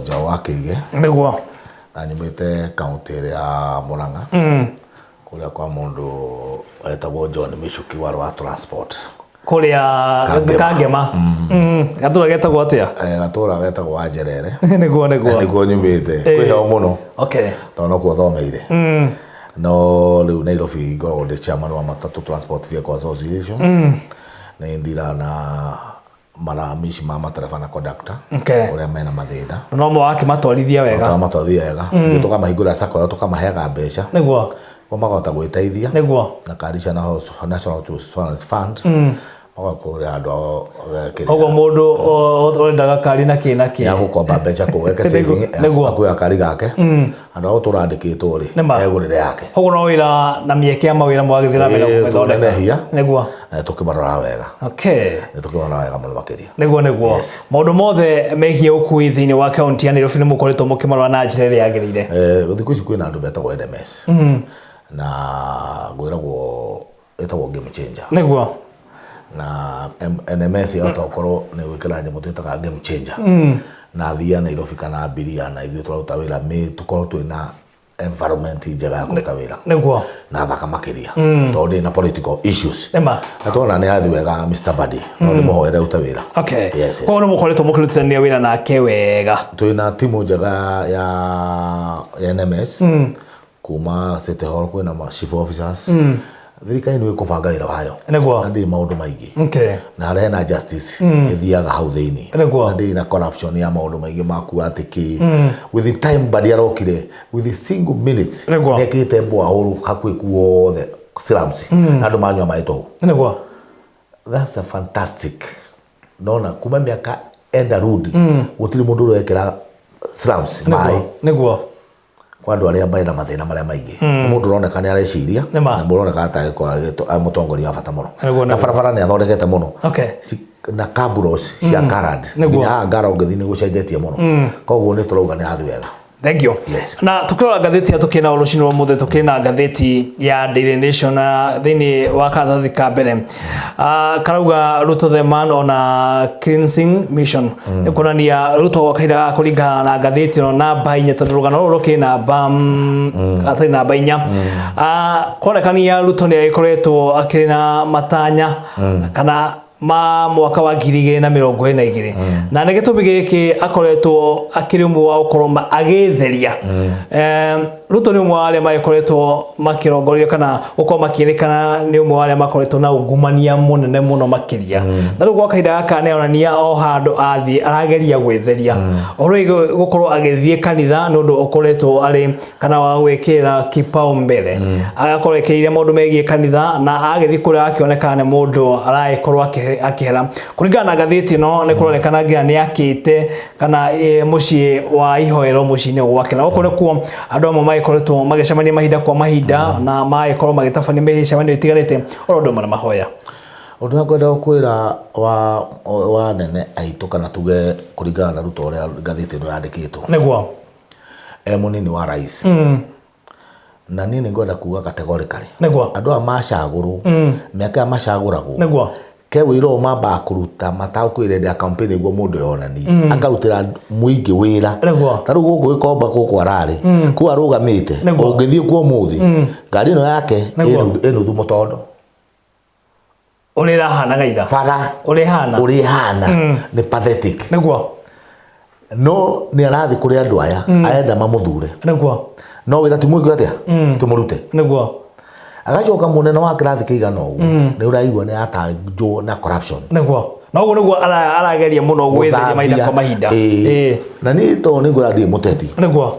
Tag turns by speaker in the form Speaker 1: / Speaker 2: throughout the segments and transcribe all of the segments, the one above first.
Speaker 1: Njaũ wa Kĩige.
Speaker 2: Nĩguo.
Speaker 1: Na nyumĩte kaũntĩ ĩrĩa ya Mũrang'a, kũrĩa kwa mũndũ wetagwo John Michuki warĩ wa transport.
Speaker 2: Kũrĩa
Speaker 1: Kangema.
Speaker 2: Kangema. Gatũra getagwo atĩa?
Speaker 1: Gatũra getagwo Wanjerere.
Speaker 2: Nĩguo nĩguo.
Speaker 1: Nĩkuo nyumĩte. Kwĩ heho mũno.
Speaker 2: Okay.
Speaker 1: Tondũ nokuo thomeire. No rĩu Nairobi ngoragwo ndĩ chairman wa Matatu Transport Vehicle Association. Nĩ ndiraga na maramici ma matereba na conductor.
Speaker 2: Okay.
Speaker 1: Ũrĩa mena mathĩna.
Speaker 2: No mũgakĩmatwarithia wega.
Speaker 1: Tũkamatwarithia wega. Mm. Tũkamahingũrĩra sacco yao tũkamaheaga mbeca.
Speaker 2: Nĩguo.
Speaker 1: Ko makahota gwĩteithia.
Speaker 2: Nĩguo.
Speaker 1: Na karisha na National Insurance Fund. Magakũrĩra andũ ao kĩrĩa.
Speaker 2: Koguo mũndũ ũrendaga kari na kĩ na kĩ.
Speaker 1: Ya gũkomba mbeca kũu eke saving.
Speaker 2: Nĩguo.
Speaker 1: Akuoya kari gake. Andũ a gũtũra andĩkĩtwo rĩ.
Speaker 2: Nĩma.
Speaker 1: Egũrĩre yake.
Speaker 2: Koguo no wĩra na mĩeke ya mawĩra mũgagĩthiĩ na mbere
Speaker 1: Ĩĩ,
Speaker 2: gũthondeka.
Speaker 1: tũnenehia.
Speaker 2: Nĩguo.
Speaker 1: Tũkĩmarora wega.
Speaker 2: Okay.
Speaker 1: Nĩ tũkĩmarora wega mũno makĩria.
Speaker 2: Nĩguo nĩguo.
Speaker 1: Yes.
Speaker 2: Maũndũ mothe megiĩ ũkui thĩinĩ wa kaunti ya Nairobi nĩ mũkoretwo mũkĩmarora na njĩra ĩrĩa yagĩrĩire.
Speaker 1: Thikũ ici kwĩna andũ metagwo NMS. Na ngwĩragwo ĩtagwo game changer.
Speaker 2: Nĩguo.
Speaker 1: Na NMS yahota gũkorwo nĩ gwĩkĩra nyamũ twĩtaga game changer. Na athii a Nairobi kana abiria na ithuĩ tũraruta wĩra mĩ tũkorwo twĩna environment njega ya kũruta wĩra.
Speaker 2: Nĩguo.
Speaker 1: Na thaka makĩria. Tondũ ndĩrĩ na political issues.
Speaker 2: Nĩma.
Speaker 1: Na tuona nĩ athiĩ wega Mr. Badi. No ndĩmũhoere arute wĩra.
Speaker 2: Okay.
Speaker 1: Yes, yes.
Speaker 2: Koguo nĩ mũkoretwo mũkĩrutithania wĩra nake wega.
Speaker 1: Twĩna timu njega ya NMS. Kuma City Hall kwĩna ma chief officers. Thirikari nĩ ĩkũbanga wĩra wayo.
Speaker 2: Nĩguo.
Speaker 1: Na ndĩrĩ maũndũ maingĩ.
Speaker 2: Okay.
Speaker 1: Na harĩa hena justice ĩthiaga hau thĩinĩ.
Speaker 2: Nĩguo.
Speaker 1: Na ndĩrĩ na corruption ya maũndũ maingĩ ma kuga atĩ kĩ. With the time Badi arokire with a single minute
Speaker 2: Nĩguo.
Speaker 1: nĩekĩrĩte borehole hakuhĩ kuothe slums. Na andũ manyua maĩ tũhũ.
Speaker 2: Nĩguo.
Speaker 1: That's a fantastic. Nona kuma mĩaka enda rudi gũtirĩ mũndũ ũrekĩra slums maĩ.
Speaker 2: Nĩguo.
Speaker 1: Kwa andũ arĩa mena mathĩna marĩa maingĩ. Nĩ mũndũ ũroneka nĩ areciria.
Speaker 2: Nĩma.
Speaker 1: Na mũndũ ũroneka ta agĩkorwo arĩ mũtongoria wa bata mũno.
Speaker 2: Nĩguo,
Speaker 1: Na
Speaker 2: nĩguo.
Speaker 1: barabara nĩ athondekete mũno.
Speaker 2: Okay.
Speaker 1: Na cabros cia colored.
Speaker 2: Nĩguo.
Speaker 1: Nginya haha ngara ũngĩthiĩ nĩ gũcenjetie mũno. Koguo nĩ tũrauga nĩ athiĩ wega.
Speaker 2: Thank you.
Speaker 1: Yes.
Speaker 2: Na tukirora ngathĩti ya tukĩrĩ na rũcinĩ rwa ũmũthĩ tukĩrĩ na ngathĩti ya Daily Nation na thĩinĩ wa karatathi ka mbere karauga Ruto the man on a cleansing mission. Nĩ kuonania Ruto gwa kahinda gaka kũringana na ngathĩti ĩno namba 4 tondũ rũgano rũrũ rũkĩrĩ namba karatathi namba 4. Kuonekania Ruto nĩ agĩkoretwo akĩrĩ na matanya kana ma mwaka wa 2022 na nĩ gĩtũmi gĩkĩ akoretwo akĩrĩ ũmwe wa gũkorwo agĩtheria. Ruto nĩ ũmwe wa arĩa magĩkoretwo makĩrongorio kana gũkorwo makĩrĩkana nĩ ũmwe wa arĩa makoretwo na ungumania mũnene mũno makĩria. Na rĩu gwa kahinda gaka nĩ onania o handũ athiĩ arageria gwĩtheria. Ũhoro wĩgiĩ gũkorwo agĩthiĩ kanitha nĩ ũndũ ũkoretwo arĩ kana wa gwĩkĩra kipaumbele. Agakorwo ekĩrĩire maũndũ megiĩ kanitha na agĩthiĩ kũrĩa akĩonekana nĩ mũndũ aragĩkorwo akĩhera. Kũringana na ngathĩti ĩno nĩ kũronekana nginya nĩ akĩte kana mũciĩ wa ihoero mũciĩ-inĩ gwake. Na gũkũ nĩkuo andũ amwe magĩkoretwo magĩcemania mahinda kwa mahinda na magĩkorwo magĩtabania mĩcemanio ĩtiganĩte oro ũndũ ũmwe na mahoya.
Speaker 1: Ũndũ ũrĩa ngwenda gũkwĩra wa nene aitũ kana tuge kũringana na Ruto ũrĩa ngathĩti ĩno yandĩkĩtwo.
Speaker 2: Nĩguo.
Speaker 1: Mũnini wa rais. Na niĩ nĩ ngwenda kuga categorically.
Speaker 2: Nĩguo.
Speaker 1: Andũ aya macagũrwo, mĩaka ĩrĩa macagũragwo.
Speaker 2: Nĩguo.
Speaker 1: Ke wĩra ũyũ mambaga kũruta matakwĩra hĩndĩ ya campaign nĩguo mũndũ eyonanie. Akarutĩra mũingĩ wĩra.
Speaker 2: Nĩguo.
Speaker 1: Ta rĩu gũkũ Gĩkomba gũkũ ararĩ, kũu arũgamĩte,
Speaker 2: Nĩguo.
Speaker 1: ũngĩthiĩ kuo ũmũthĩ, ngari ĩno yake
Speaker 2: Nĩguo.
Speaker 1: ĩ nuthu mũtondo.
Speaker 2: Ũrĩa ĩrahana ira.
Speaker 1: Bara.
Speaker 2: Ũrĩa ĩhana.
Speaker 1: Ũrĩa ĩhana. Nĩ pathetic.
Speaker 2: Nĩguo.
Speaker 1: No nĩ arathiĩ kũrĩ andũ aya, arenda mamũthure.
Speaker 2: Nĩguo.
Speaker 1: No wĩra ti mũingĩ atĩa? Tũmũrute.
Speaker 2: Nĩguo.
Speaker 1: Agacoka mũnene wa kĩrathi kĩigana ũguo, nĩ ũraigua nĩ atanjwo na corruption.
Speaker 2: Nĩguo. Na ũguo nĩguo arageria mũno gwĩtheria mahinda kwa mahinda.
Speaker 1: Ĩĩ. Na niĩ tondũ nĩ ngwĩra ndirĩ mũteti.
Speaker 2: Nĩguo.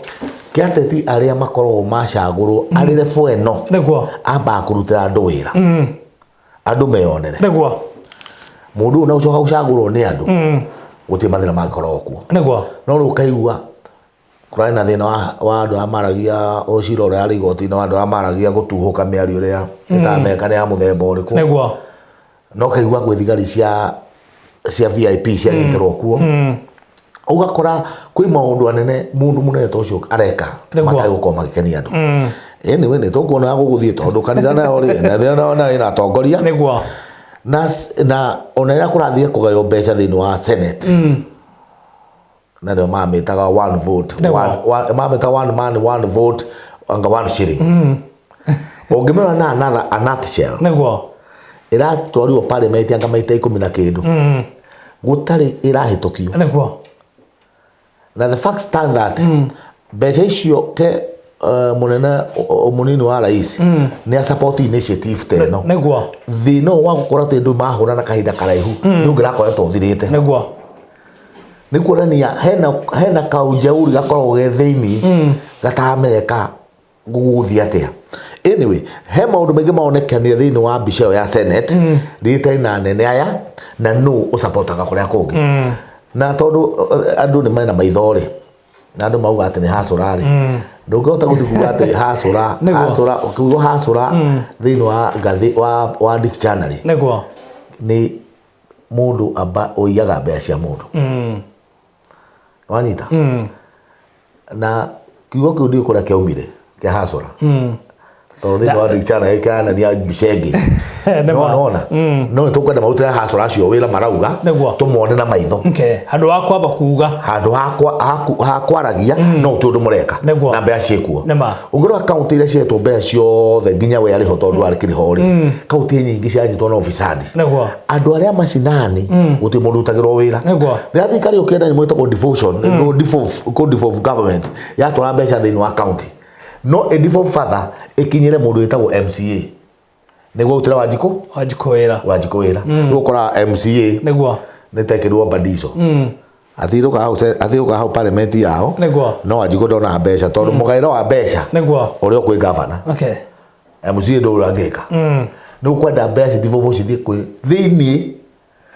Speaker 1: Kĩ ateti arĩa makoragwo macagũrwo arĩ level ĩno.
Speaker 2: Nĩguo.
Speaker 1: Ambaga kũrutĩra andũ wĩra. Andũ meyonere.
Speaker 2: Nĩguo.
Speaker 1: Mũndũ ũyũ na gũcoka gũcagũrwo nĩ andũ. Gũtirĩ mathĩna mangĩkorwo kuo.
Speaker 2: Nĩguo.
Speaker 1: No rĩu ũkaigua kũrarĩ na thĩna wa andũ arĩa maragia ũcira ũrĩa arĩ igoti-inĩ wa andũ arĩa maragia gũtuhũka mĩario ĩrĩa ĩtameka nĩ ya mũthemba ũrĩkũ.
Speaker 2: Nĩguo.
Speaker 1: No ũkaigua gwĩ thigari cia VIP cianyitĩrwo kuo. Ũgakora kwĩ maũndũ anene mũndũ mũnene ta ũcio areka
Speaker 2: Nĩguo.
Speaker 1: mategũkorwo magĩkenia andũ. Anyway, nĩ tũkuona gũgũthiĩ tondũ kanitha nayo rĩ, nayo ĩna atongoria.
Speaker 2: Nĩguo.
Speaker 1: Na ona ĩrĩa kũrathiĩ kũgaywo mbeca thĩinĩ wa Senate, na nĩo mamĩtaga one vote, mamĩtaga one man one vote anga one shilling. Ũngĩmĩrora na another a nutshell, ĩratwarirwo parliament anga maita 10 na kĩndũ, gũtarĩ ĩrahĩtũkio. Na the fact stand that mbeca icio ke mũnene mũnini wa rais nĩ a support initiative ta ĩno, thĩna ũyũ wa gũkorwo atĩ andũ mahũra na kahinda karaihu nĩ ũngĩrakoretwo ũthirĩte. Nĩ kuonania hena kaũjeuri gakoragwo ge thĩinĩ gataramenyeka gũgũthiĩ atĩa. Anyway, he maũndũ maingĩ maonekanire thĩinĩ wa mbica ĩyo ya Senate rĩtarĩ na anene aya na nũ ũcapotaga kũrĩa kũngĩ, na tondũ andũ nĩ mena maitho rĩ, na andũ mauga atĩ nĩ hacũra rĩ, ndũngĩhota gũthiĩ kuga atĩ hacũra. Hacũra, kiugo hacũra thĩinĩ wa ngathĩ wa dictionary nĩ mũndũ amba ũiyaga mbeca cia mũndũ. Wanyita? Na kiugo kĩu ndiũĩ kũrĩa kĩaumire kĩa hacũra, tondũ thĩinĩ wa dictionary kĩranania mbica ĩngĩ.
Speaker 2: Nĩ
Speaker 1: No
Speaker 2: ma.
Speaker 1: nona no nĩ tũkwenda marutĩre hacũra acio wĩra marauga, tũmone na maitho.
Speaker 2: Okay, handũ wa kwamba kuga.
Speaker 1: Handũ ha kwaragia no ũtĩ ũndũ mũreka na mbeca ciĩkuo.
Speaker 2: Nĩ ma.
Speaker 1: Ũngĩrora kaunti iria cihetwo mbeca ciothe nginya we arĩho tondũ arĩ kĩrĩho rĩ, kaunti nyingĩ cianyitwo na ufisadi. Andũ arĩa macinani gũtirĩ mũndũ ũrutagĩrwo wĩra. Rĩrĩa thirikari yũkĩte nyamũ ĩtagwo devolution, kũ devolve government, yatwara mbeca thĩinĩ wa county, no ĩ devolve further ĩkinyĩre mũndũ wĩtagwo MCA nĩguo ũrutĩre Wanjikũ.
Speaker 2: Wanjikũ wĩra.
Speaker 1: Wanjikũ wĩra. Rĩu ũkoraga MCA nĩ tekĩrwo Badiso, athirũka hau parliament yao, no Wanjikũ ndona mbeca tondũ mũgaĩro wa mbeca ũrĩa ũkwĩ governor, MCA ndũrĩ angĩka. Nĩ ũkwenda mbeca devolve cithiĩ kwĩ thĩiniĩ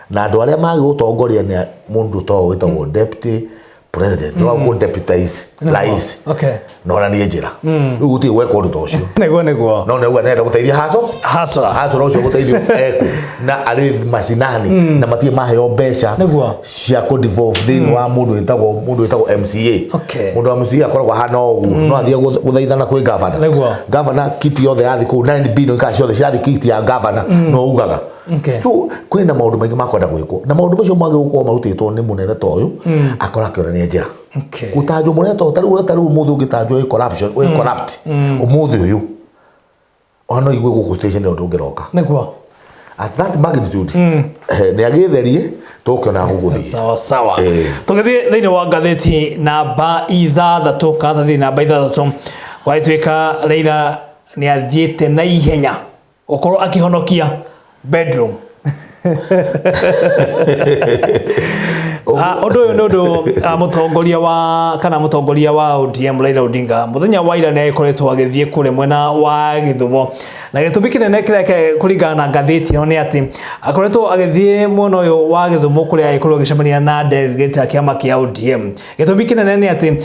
Speaker 1: na andũ arĩa magĩ gũtongoria nĩ mũndũ ta ũyũ wĩtagwo deputy president, no kũ deputize rais, no onanie njĩra. Rĩu gũtirĩ gwekwo ũndũ ta ũcio.
Speaker 2: Nĩguo nĩguo.
Speaker 1: No nĩ auga nĩarenda gũteithia haco.
Speaker 2: Hasra.
Speaker 1: Hasora ũcio gũteithio eku na arĩ macinani na matirĩ maheo mbeca cia kũ devolve thĩinĩ wa mũndũ wĩtagwo MCA. Mũndũ wa MCA akoragwo ahana o ũguo, no athiĩ gũthaithana kwĩ gavana. Gavana kiti yothe yathi kũu 9 billion kana ciothe cirathiĩ kiti ya gavana no ugaga. So kwĩna maũndũ maingĩ makwenda gwĩkwo, na maũndũ macio mangĩ gũkorwo marutĩtwo nĩ mũnene ta ũyũ akorwo akĩonania njĩra. Gũtanjwo mũnene ta tarĩu ũmũthĩ ũngĩtanjwo wĩ corruption, wĩ corrupt ũmũthĩ ũyũ, ona no igue gũkũ station ĩyo ndũngĩroka. At that magnitude, nĩ agĩtherie tũkĩona gũgũthiĩ.
Speaker 2: Sawa sawa. Tũgĩthiĩ thĩinĩ wa ngathĩti namba 6, karatathi namba 6, gwagĩtuĩka Raila nĩ athiĩte na ihenya gũkorwo akĩhonokia bedroom. Ũndũ ũyũ nĩ ũndũ mũtongoria wa kana mũtongoria wa ODM Raila Odinga mũthenya wa ira nĩ agĩkoretwo agĩthiĩ kũrĩa mwena wa Gĩthumo, na gĩtũmi kĩnene kĩrĩa kũringana na ngathĩti ĩno nĩ atĩ akoretwo agĩthiĩ mwena ũyũ wa Gĩthumo kũrĩa agĩkorwo agĩcemania na delegate a kĩama kĩa ODM. Gĩtũmi kĩnene nĩ atĩ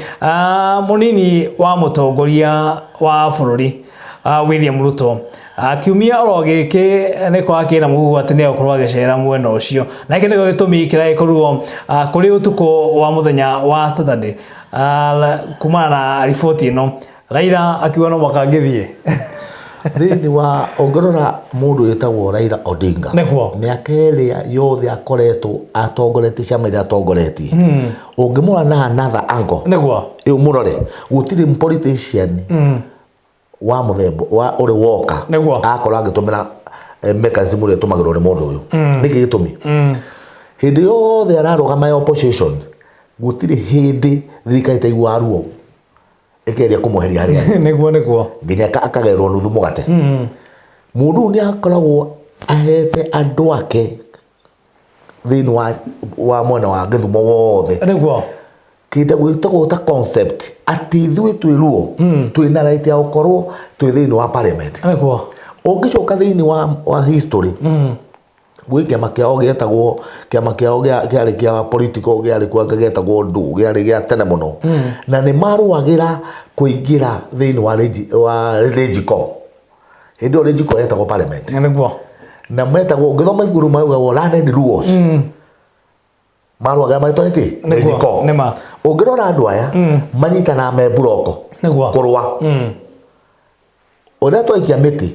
Speaker 2: mũnini wa mũtongoria wa bũrũri William Ruto kiumia oro gĩkĩ nĩ kwa kĩna mũhuhu atĩ nĩ egũkorwo agĩcera mwena ũcio, na gĩkĩ nĩkĩo gĩtũmi kĩrĩa gĩkorirwo kũrĩ ũtukũ wa mũthenya wa Saturday. Kumana na riboti ĩno, Raila akiuga no mwaka angĩthiĩ.
Speaker 1: Thĩinĩ wa ũngĩrora mũndũ wĩtagwo Raila Odinga, mĩaka ĩrĩa yothe akoretwo atongoretie ciama iria atongoretie, ũngĩmũrora na another angle, ĩyo mũrore gũtirĩ politician wa mũthemba wa ũrĩ woka akorwo agĩtũmĩra mechanism ĩrĩa ĩtũmagĩrwo nĩ mũndũ ũyũ. Nĩkĩ gĩtũmi? Hĩndĩ yothe ararũgama ya opposition, gũtirĩ hĩndĩ thirikari ĩtaiguaga ruo ĩkeria kũmweheria harĩa arĩ.
Speaker 2: Nĩguo nĩguo.
Speaker 1: Nginya akagerwo nuthu mũgate. Mũndũ ũyũ nĩ akoragwo ahete andũ ake thĩinĩ wa mwena wa Gĩthumo wothe kĩndũ gwĩtagwo ta concept atĩ ithuĩ twĩ Luo twĩna right ya gũkorwo twĩ thĩinĩ wa parliament. Ũngĩcoka thĩinĩ wa history, gwĩ kĩama kĩao gĩetagwo kĩama kĩao kĩarĩ kĩa political, gĩarĩ kwa gĩetagwo ndu, gĩarĩ gĩa tene mũno, na nĩ marũagĩra kũingĩra thĩinĩ wa Legico. Hĩndĩ ĩyo Legico yetagwo parliament. Na metagwo, ũngĩthoma igũrũ maugagwo learned Luos, marũagĩra marĩtwa nĩkĩ? Legico.
Speaker 2: Nĩma.
Speaker 1: Ũngĩrora andũ aya manyitanaga me mburoko kũrũa. Ũrĩa twaikia mĩtĩ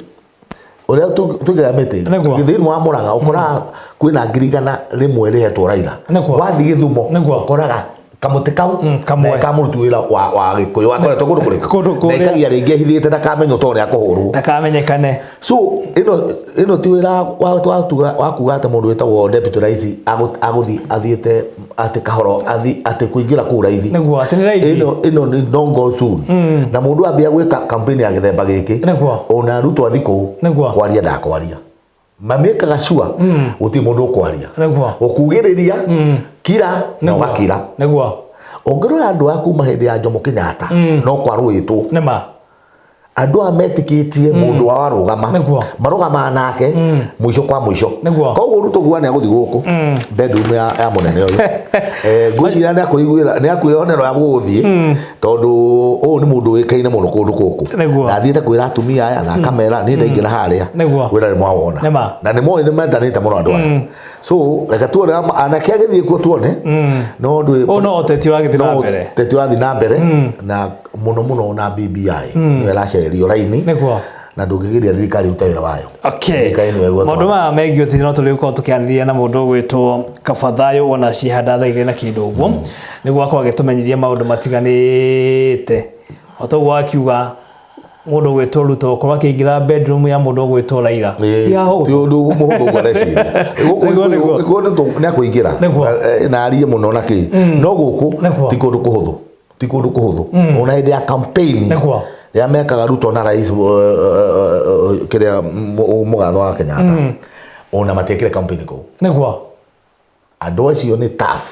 Speaker 1: Ũrĩa tũigaga mĩtĩ
Speaker 2: Nĩguo.
Speaker 1: Thĩinĩ wa Mũrang'a ũkoraga kwĩna 100,000 rĩhetwo Raila.
Speaker 2: Nĩguo.
Speaker 1: Wathiĩ Gĩthumo
Speaker 2: Nĩguo.
Speaker 1: ũkoraga kamũtĩ kau
Speaker 2: Kamwe.
Speaker 1: na ka mũruti wĩra wa Gĩkũyũ akoretwo kũndũ kũrĩkũ.
Speaker 2: Kũndũ
Speaker 1: Na
Speaker 2: kũrĩa.
Speaker 1: ĩkagia rĩngĩ ehithĩte ndakamenywo tondũ nĩakũhũrwo.
Speaker 2: Ndakamenyekane.
Speaker 1: So ĩno ti wĩra wa kuga atĩ mũndũ wĩtagwo deputy rais agũthiĩ athiĩte atĩ kahoro atĩ kũingĩra kũu raithi.
Speaker 2: Nĩguo, atĩ nĩ raithi.
Speaker 1: Ĩno nĩ no go soon. Na mũndũ ambia gwĩka campaign ya gĩthemba gĩkĩ.
Speaker 2: Nĩguo.
Speaker 1: Ona Ruto athiĩ kũu.
Speaker 2: Nĩguo.
Speaker 1: Kwaria ndakwaria. Mamĩkaga sure gũtirĩ mũndũ ũkwaria.
Speaker 2: Nĩguo.
Speaker 1: Gũkugĩrĩria kira na ũgakira.
Speaker 2: Nĩguo.
Speaker 1: Ũngĩrora andũ aya kuma hĩndĩ ya Jomo Kenyatta no kwarũĩtwo.
Speaker 2: Nĩma.
Speaker 1: Andũ aya metĩkĩtie mũndũ wao arũgama.
Speaker 2: Nĩguo.
Speaker 1: Marũgamaga nake mũico kwa mũico.
Speaker 2: Nĩguo.
Speaker 1: Koguo Ruto kuga nĩ agũthiĩ gũkũ bedroom ya mũnene ũyũ. Ngwĩciria nĩ akwĩonera ũrĩa gũgũthiĩ tondũ ũyũ nĩ mũndũ ũĩkaine mũno kũndũ gũkũ.
Speaker 2: Nĩguo.
Speaker 1: Na athiĩte kwĩra atumia aya na akamera niĩ ndaingĩra harĩa.
Speaker 2: Nĩguo.
Speaker 1: Wĩra nĩ mwawona.
Speaker 2: Nĩma.
Speaker 1: Na nĩ moĩ nĩ mendanĩte mũno andũ aya. So reke tuone anake agĩthiĩ kuo tuone. No ndũ
Speaker 2: Ũyũ no ũteti ũragĩthiĩ na
Speaker 1: no
Speaker 2: mbere.
Speaker 1: ũteti ũrathiĩ na mbere na mũno mũno na BBI nĩyo ĩracererio raini.
Speaker 2: Nĩguo.
Speaker 1: Na ndũngĩgiria thirikari ĩrute wĩra wayo.
Speaker 2: Okay.
Speaker 1: Thirikari nĩyo ĩgwetwo.
Speaker 2: Maũndũ maya megiĩ ũteti no tũrĩgũkorwo tũkĩarĩrĩria na mũndũ ũgwĩtwo Kabathayo ona cihanda thaa igĩrĩ na kĩndũ ũguo nĩguo akorwo agĩtũmenyithia maũndũ matiganĩte. O ta ũguo akiuga mũndũ ũgwĩtwo Ruto gũkorwo akĩingĩra bedroom ya mũndũ ũgwĩtwo Raila. Ti hahũthũ.
Speaker 1: Ti ũndũ mũhũthũ ũguo areciria. Gũkũ
Speaker 2: Nĩguo, nĩguo.
Speaker 1: Gĩkũyũ nĩ akũingĩra.
Speaker 2: Nĩguo.
Speaker 1: Na arie mũno na kĩ. No gũkũ
Speaker 2: Nĩguo.
Speaker 1: ti kũndũ kũhũthũ. Ti kũndũ kũhũthũ. Ona hĩndĩ ya campaign
Speaker 2: Nĩguo.
Speaker 1: ya mekaga Ruto na rais kĩrĩa mũgatho wa Kenyatta. Ona matiekire campaign kũu.
Speaker 2: Nĩguo.
Speaker 1: Andũ acio nĩ tough.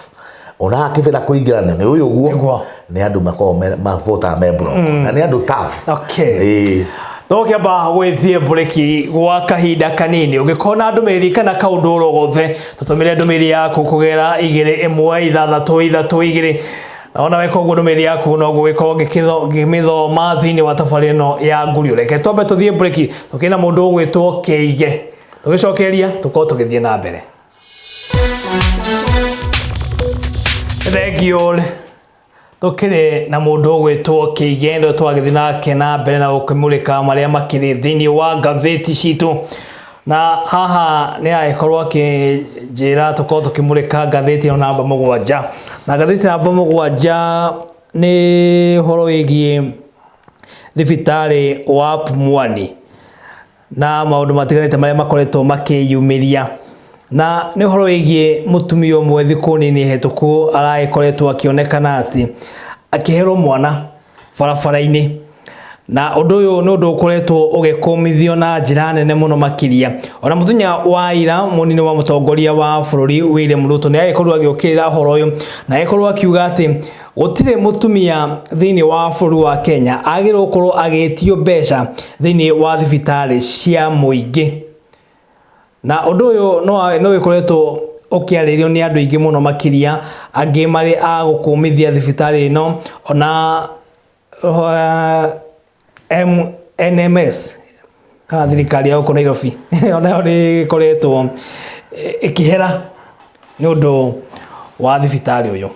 Speaker 1: Ona akĩbĩra kũingĩra nĩ ũyũ ũguo.
Speaker 2: Nĩguo.
Speaker 1: Nĩ andũ makoragwo mavotaga me block. Na nĩ andũ tough.
Speaker 2: Okay.
Speaker 1: Ĩĩ.
Speaker 2: Tũkĩamba gwĩthiĩ mburĩki gwa kahinda kanini. Ũngĩkorwo na ndũmĩrĩri kana kaũndũ oro gothe, tũtũmĩre ndũmĩrĩri yaku kũgera 2 1 6 3 2. Na ona weka ũguo ndũmĩrĩri yaku no ngũgĩkorwo ngĩmĩthoma thĩinĩ wa tabarĩra ĩno ya Ngurio. Reke twambe tũthiĩ mburĩki tũkĩrĩ na mũndũ ũgwĩtwo Kĩige. Tũgĩcokeria tũkorwo tũgĩthiĩ na mbere. Thank you all. Tũkĩrĩ na mũndũ ũgwĩtwo Kĩige nĩwe tũragĩthiĩ nake na mbere na gũkĩmũrĩka marĩa makĩrĩ thĩinĩ wa ngathĩti citũ. Na haha nĩ agĩkorwo akĩnjĩra tũkorwo tũkĩmũrĩka ngathĩti ĩno namba 7. Na ngathĩti namba 7 nĩ ũhoro wĩgiĩ thibitarĩ wa Pumwani na maũndũ matiganĩte marĩa makoretwo makĩyumĩria. Na nĩ ũhoro wĩgiĩ mũtumia ũmwe thikũ nini hĩtũku aragĩkoretwo akĩonekana atĩ akĩherwo mwana barabara-inĩ. Na ũndũ ũyũ nĩ ũndũ ũkoretwo ũgĩkũmithio na njĩra nene mũno makĩria. Ona mũthenya wa ira mũnini wa mũtongoria wa bũrũri William Ruto nĩ agĩkorirwo agĩũkĩrĩra ũhoro ũyũ na agĩkorwo akiuga atĩ gũtirĩ mũtumia thĩinĩ wa bũrũri wa Kenya agĩrĩirwo gũkorwo agĩtio mbeca thĩinĩ wa thibitarĩ cia mũingĩ. Na ũndũ ũyũ no ũkoretwo ũkĩarĩrio nĩ andũ aingĩ mũno makĩria, angĩ marĩ a gũkũmithia thibitarĩ ĩno ona NMS kana thirikari ya gũkũ Nairobi onayo nĩ ĩkoretwo ĩkĩhera nĩ ũndũ wa thibitarĩ ũyũ.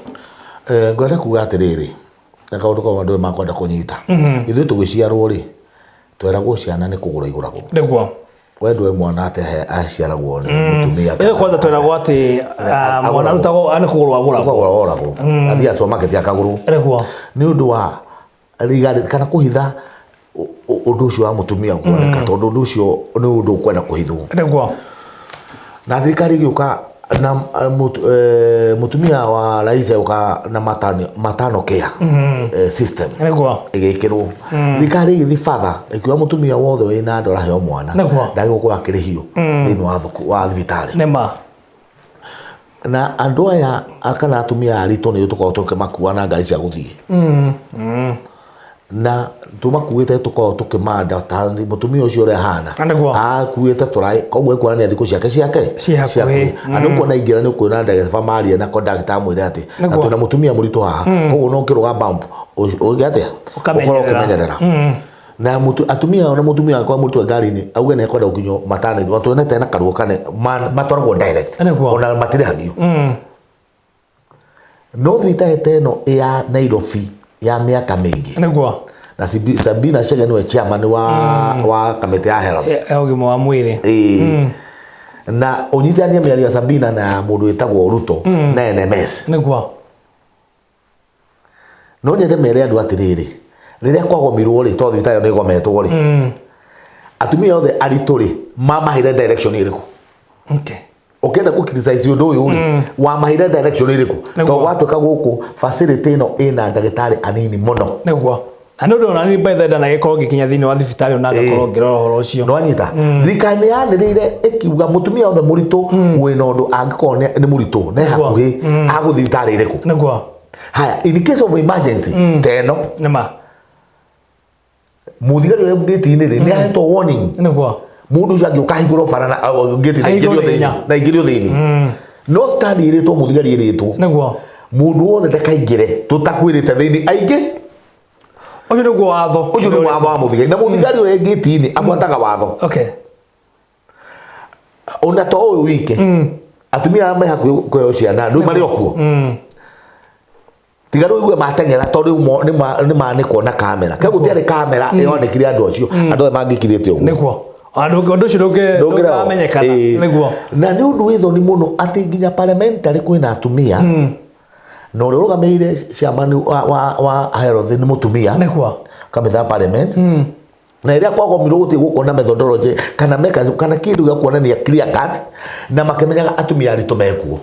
Speaker 1: Ngwenda kuga atĩrĩrĩ, na kaũndũ kau andũ makwenda kũnyita. Ithuĩ tũgĩciarwo rĩ, tweragwo ciana nĩ kũgũrwo igũragwo.
Speaker 2: Nĩguo.
Speaker 1: We ndũĩ mwana atĩ aciaragwo nĩ mũtumia.
Speaker 2: Ĩyo kwanza tweragwo atĩ mwana arutagwo nĩ kũgũrwo agũragwo.
Speaker 1: Kũgũrwo agũragwo. Athiaga supermarket akagũrwo.
Speaker 2: Nĩguo.
Speaker 1: Nĩ ũndũ wa rigari kana kũhitha ũndũ ũcio wa mũtumia kuoneka tondũ ũndũ ũcio nĩ ũndũ ũkwenda kũhithwo.
Speaker 2: Nĩguo.
Speaker 1: Na thirikari ĩgĩũka na mũtumia wa rais agĩũka na matano care system.
Speaker 2: Nĩguo.
Speaker 1: Ĩgĩkĩrwo. Thirikari ĩgĩthiĩ further, ĩkiuga mũtumia wothe wĩna nda ũraheo mwana.
Speaker 2: Nĩguo.
Speaker 1: Ndagĩrĩirwo gũkorwo akĩrĩhio thĩinĩ wa thukuru, wa thibitarĩ.
Speaker 2: Nĩma.
Speaker 1: Na andũ aya kana atumia aritũ nĩ tũkoragwo tũkĩmakua na ngari cia gũthiĩ. Na tũmakuĩte tũkoragwo tũkĩmanda ta mũtumia ũcio ũrĩa ahana.
Speaker 2: Nĩguo.
Speaker 1: Akuĩte tũraĩ, koguo ekuonania thikũ ciake ciake
Speaker 2: Ciĩ hakuhĩ.
Speaker 1: Ciĩ hakuhĩ. Na nĩ ũkuona aingĩra nĩ ũkuona ndagĩtarĩ maria na kondakta amwĩre atĩ, na
Speaker 2: Nĩguo.
Speaker 1: twĩna mũtumia mũritũ haha. Koguo no ũkĩrũga bump, ũgĩke atĩa?
Speaker 2: Ũkamenyerera.
Speaker 1: Ũkorwo ũkĩmenyerera. Na atumia ona mũtumia wakwa mũritũ ngari-inĩ, auge nĩ ekwenda gũkinywo maternity, na tuonete na karuo kane, matwaragwo direct.
Speaker 2: Nĩguo.
Speaker 1: Ona matirĩhagio. No thibitarĩ ta ĩno ya Nairobi ya mĩaka mĩingĩ.
Speaker 2: Nĩguo.
Speaker 1: Na Sabina Chege nĩwe chairman wa kamĩtĩ ya health.
Speaker 2: Ya ũgima wa mwĩrĩ.
Speaker 1: Ĩĩ. Na ũnyitithanie mĩario ya Sabina na mũndũ wĩtagwo Ruto na NMS.
Speaker 2: Nĩguo.
Speaker 1: No nyende mere andũ atĩrĩrĩ, rĩrĩa kwagomirwo rĩ, tondũ thibitarĩ ĩyo nĩ ĩgometwo rĩ, atumia othe aritũ rĩ, mamaheire direction ĩrĩkũ? Ũkĩenda kũ criticize ũndũ ũyũ rĩ, wamaheire direction ĩrĩkũ?
Speaker 2: Nĩguo.
Speaker 1: Tondũ gwatuĩka gũkũ facility ĩno ĩna ndagĩtarĩ anini mũno.
Speaker 2: Nĩguo. Na nĩ ũndũ ona niĩ by the way ndanagĩkorwo ngĩkinya thĩinĩ wa thibitarĩ ona ngakorwo ngĩrora ũhoro ũcio.
Speaker 1: Nĩwanyita? Thirikari nĩ yanĩrĩire ĩkiuga mũtumia wothe mũritũ wĩna ũndũ angĩkorwo nĩ mũritũ na e
Speaker 2: Nĩguo.
Speaker 1: hakuhĩ agũthiĩ thibitarĩ ĩrĩkũ?
Speaker 2: Nĩguo.
Speaker 1: Haya, in case of emergency ta ĩno,
Speaker 2: Nĩma.
Speaker 1: Mũthigari ũrĩa ngĩti-inĩ rĩ, nĩ ahetwo warning.
Speaker 2: Nĩguo.
Speaker 1: Mũndũ ũcio angĩũka ahingũrwo bara na ngĩti na
Speaker 2: Ahingũrwo
Speaker 1: aingĩrio thĩinĩ,
Speaker 2: ihenya.
Speaker 1: na aingĩrio thĩinĩ. No stand ĩrĩtwo mũthigari ĩrĩtwo.
Speaker 2: Nĩguo.
Speaker 1: Mũndũ wothe ndakaingĩre tũtakwĩrĩte thĩinĩ aingĩ.
Speaker 2: Ũcio nĩguo watho.
Speaker 1: Ũcio nĩ watho wa mũthigari. Na mũthigari ũrĩa ngĩti-inĩ abuataga watho. Ona to ũyũ wike. Atumia arĩa me hakuhĩ kũheo ciana rĩu marĩ o kuo. Tiga rĩu igue mateng'era tondũ rĩu nĩ manĩkwo na kamera. Kĩu gũtiarĩ kamera ĩronekire andũ acio. Andũ othe mangĩkirĩte ũguo.
Speaker 2: Nĩguo. Andũ ũndũ ũcio ndũngĩramenyekana.
Speaker 1: Ĩĩ.
Speaker 2: Nĩguo.
Speaker 1: Na nĩ ũndũ wĩ thoni mũno atĩ nginya parliamentary kwĩna atumia. Na ũrĩa ũrũgamĩrĩire chairman wa health nĩ mũtumia.
Speaker 2: Nĩguo.
Speaker 1: Kamĩtĩ ya parliament. Na rĩrĩa kwagomirwo gũtirĩ gũkorwo na methodology kana mechanism kana kĩndũ gĩa kuonania clear cut na makĩmenyaga atumia aritũ mekuo.